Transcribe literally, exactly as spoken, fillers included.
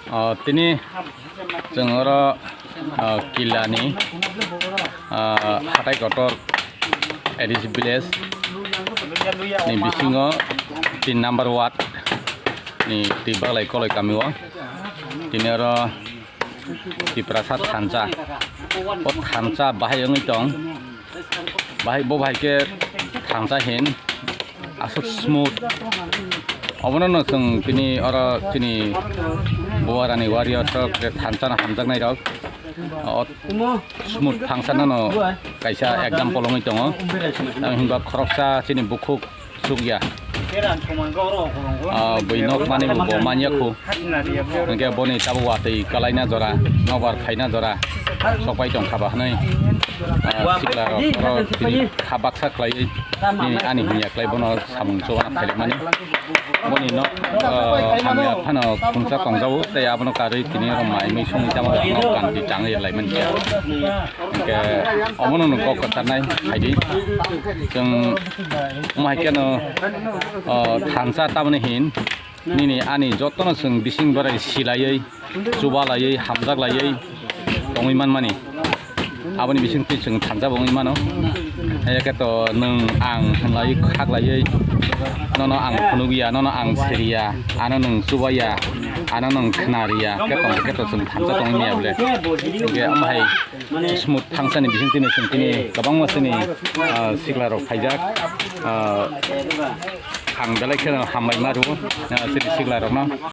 O, tini chwng oro, o, Killa ni, o, hatai kotor A D C village ni bisingo tin number ward ni Twibaglai Koloi kami o tini oro Tiprasa thansa. O thansa bahai wngwi tong. Bahai, bo bahai khe thansa hin aswk smooth. Obono no chwng tini oro chini Buarani warrior rok je thansa no hamjaknai rok. O smooth thansa no no kaisa example wngwi tongo. Tamo hinba khoroksa chini bukhuk sukya. Ah, bui nok mani bo manya khu. Hingke boni tabuk watwi kalaina jora, nokbar phaina jora sokpai tongkha ba hwnwi, ah, sikla rok oro tini kha baksa khlaiwi nini ani hinya khlai bono samung chubana phailaimani. Boni nok, ah, hamya phano khungsa tongjago tei abono karwi tini oro mai mui songwi tamo nok kanti tangwi laimani. Hingke omono no kok kwcharnai phaidi. Chwng omo hai kheno, o, thansa tamoni hin nini ani jotono chwng bising borai silaiwi, chubalaiwi, hamjaklaiwi tongwi manmani. Aboni bisingtwi chwng thansa bo wngwi mano. Haikhe to nwng ang hwnlaiwi khaklaiwi, nono ang phunukya, nono ang siriya, ano nwng chubaya, ano nwng khnariya, khe tong khe to chwng thansa tongwi maya bole. Hingke omo hai smooth thangsani bisingtwino chwng tini kwbangma chini, ah, siklarok phaijak, ah, ang belai kheno hambai ma rwo, ah, chini siklarokno.